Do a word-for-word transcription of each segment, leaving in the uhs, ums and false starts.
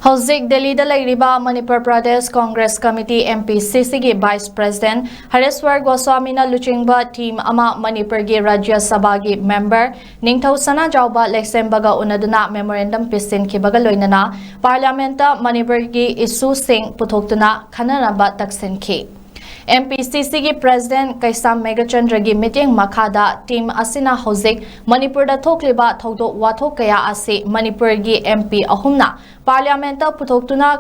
ꯍꯧꯖꯤꯛ ꯗꯦꯜꯂꯤꯗ ꯂꯩꯔꯤꯕ ꯃꯅꯤꯄꯨꯔ ꯄ꯭ꯔꯗꯦꯁ ꯀꯣꯡꯒ꯭ꯔꯦꯁ ꯀꯃꯤꯇꯤ, MPCCꯒꯤ ꯚꯥꯏꯁ ꯄ꯭ꯔꯦꯁꯤꯗꯦꯟꯠ ꯍꯔꯦꯁ꯭ꯋꯔ ꯒꯣꯁ꯭ꯋꯥꯃꯤꯅ ꯂꯨꯆꯤꯡꯕ ꯇꯤꯝ ꯑꯃ ꯃꯅꯤꯄꯨꯔꯒꯤ ꯔꯥꯖ꯭ꯌ ꯁꯚꯥꯒꯤ ꯃꯦꯝꯕꯔ ꯅꯤꯡꯊꯧ ꯁꯅꯥꯖꯥꯎꯕ ꯂꯩꯁꯦꯝꯕꯒ ꯎꯅꯗꯨꯅ ꯃꯦꯃꯣꯔꯦꯟꯗꯝ ꯄꯤꯁꯤꯟꯈꯤꯕꯒ ꯂꯣꯏꯅꯅ ꯄꯥꯔꯂꯤꯌꯥꯃꯦꯟꯠꯇ ꯃꯅꯤꯄꯨꯔꯒꯤ ꯏꯁꯨꯁꯤꯡ ꯄꯨꯊꯣꯛꯇꯨꯅ ꯈꯟꯅꯅꯕ ꯇꯛꯁꯤꯟꯈꯤ꯫ MPCCꯒꯤ ꯄ꯭ꯔꯦꯁꯤꯗꯦꯟꯠ ꯀꯩꯁꯥꯝ ꯃꯦꯘꯆꯟꯗ꯭ꯔꯒꯤ ꯃꯤꯠꯌꯦꯡ ꯃꯈꯥꯗ ꯇꯤꯝ ꯑꯁꯤꯅ ꯍꯧꯖꯤꯛ ꯃꯅꯤꯄꯨꯔꯗ ꯊꯣꯛꯂꯤꯕ ꯊꯧꯗꯣꯛ ꯋꯥꯊꯣꯛ ꯀꯌꯥ ꯑꯁꯤ ꯃꯅꯤꯄꯨꯔꯒꯤ MP ꯑꯍꯨꯝꯅ ꯄꯥꯔꯂꯤꯌꯥꯃꯦꯟꯠꯇ ꯄꯨꯊꯣꯛꯇꯨꯅ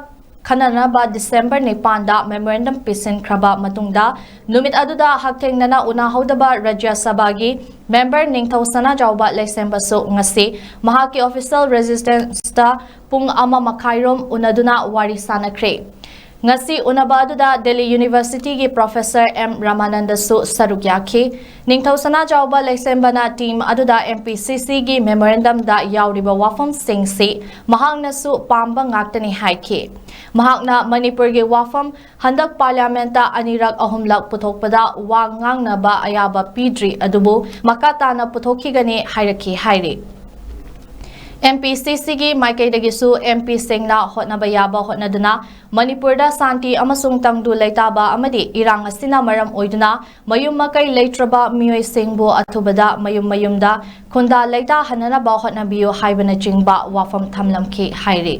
ꯈꯟꯅꯅꯕ ꯗꯤꯁꯦꯝꯕꯔ ꯅꯤꯄꯥꯟꯗ ꯃꯦꯃꯣꯔꯦꯟꯗꯝ ꯄꯤꯁꯤꯟꯈ꯭ꯔꯕ ꯃꯇꯨꯡꯗ, ꯅꯨꯃꯤꯠ ꯑꯗꯨꯗ ꯍꯛꯊꯦꯡꯅꯅ ꯎꯅꯍꯧꯗꯕ ꯔꯥꯖ꯭ꯌ ꯁꯚꯥꯒꯤ ꯃꯦꯝꯕꯔ ꯅꯤꯡꯊꯧ ꯁꯅꯥꯖꯥꯎꯕ ꯂꯩꯁꯦꯝꯕꯁꯨ ꯉꯁꯤ ꯃꯍꯥꯛꯀꯤ ꯑꯣꯐꯤꯁꯤꯌꯦꯜ ꯔꯦꯁꯤꯗꯦꯟꯁꯇ ꯄꯨꯡ ꯑꯃ ꯃꯈꯥꯏꯔꯣꯝ ꯎꯅꯗꯨꯅ ꯋꯥꯔꯤ ꯁꯥꯅꯈ꯭ꯔꯦ꯫ ꯉꯁꯤ ꯎꯅꯕ ꯑꯗꯨꯗ ꯗꯦꯜꯂꯤ ꯌꯨꯅꯤꯚꯔꯁꯤꯇꯤꯒꯤ ꯄ꯭ꯔꯣꯐꯦꯁꯔ ꯑꯦꯝ ꯔꯥꯃꯥꯅꯟꯗꯁꯨ ꯁꯔꯨꯛ ꯌꯥꯈꯤ꯫ ꯅꯤꯡꯊꯧ ꯁꯅꯥꯖꯥꯎꯕ ꯂꯩꯁꯦꯝꯕꯅ ꯇꯤꯝ ꯑꯗꯨꯗ MPCCꯒꯤ ꯃꯦꯃꯣꯔꯦꯟꯗꯝꯗ ꯌꯥꯎꯔꯤꯕ ꯋꯥꯐꯝꯁꯤꯡꯁꯤ ꯃꯍꯥꯛꯅꯁꯨ ꯄꯥꯝꯕ ꯉꯥꯛꯇꯅꯤ ꯍꯥꯏꯈꯤ꯫ ꯃꯍꯥꯛꯅ ꯃꯅꯤꯄꯨꯔꯒꯤ ꯋꯥꯐꯝ ꯍꯟꯗꯛ ꯄꯥꯔꯂꯤꯌꯥꯃꯦꯟꯠꯇ ꯑꯅꯤꯔꯛ ꯑꯍꯨꯝꯂꯛ ꯄꯨꯊꯣꯛꯄꯗ ꯋꯥ ꯉꯥꯡꯅꯕ ꯑꯌꯥꯕ ꯄꯤꯗ꯭ꯔꯤ, ꯑꯗꯨꯕꯨ ꯃꯈꯥ ꯇꯥꯅ ꯄꯨꯊꯣꯛꯈꯤꯒꯅꯤ ꯍꯥꯏꯔꯛꯈꯤ ꯍꯥꯏꯔꯤ꯫ MPCCꯒꯤ ꯃꯥꯏꯀꯩꯗꯒꯤꯁꯨ MPꯁꯤꯡꯅ ꯍꯣꯠꯅꯕ ꯌꯥꯕ ꯍꯣꯠꯅꯗꯨꯅ ꯃꯅꯤꯄꯨꯔꯗ ꯁꯥꯟꯇꯤ ꯑꯃꯁꯨꯡ ꯇꯪꯗꯨ ꯂꯩꯇꯥꯕ ꯑꯃꯗꯤ ꯏꯔꯥꯡ ꯑꯁꯤꯅ ꯃꯔꯝ ꯑꯣꯏꯗꯨꯅ ꯃꯌꯨꯝ ꯃꯀꯩ ꯂꯩꯇ꯭ꯔꯕ ꯃꯤꯑꯣꯏꯁꯤꯡꯕꯨ ꯑꯊꯨꯕꯗ ꯃꯌꯨꯝ ꯃꯌꯨꯝꯗ ꯈꯨꯟꯗꯥ ꯂꯩꯇꯥꯍꯟꯅꯅꯕ ꯍꯣꯠꯅꯕꯤꯌꯨ ꯍꯥꯏꯕꯅꯆꯤꯡꯕ ꯋꯥꯐꯝ ꯊꯝꯂꯝꯈꯤ ꯍꯥꯏꯔꯤ꯫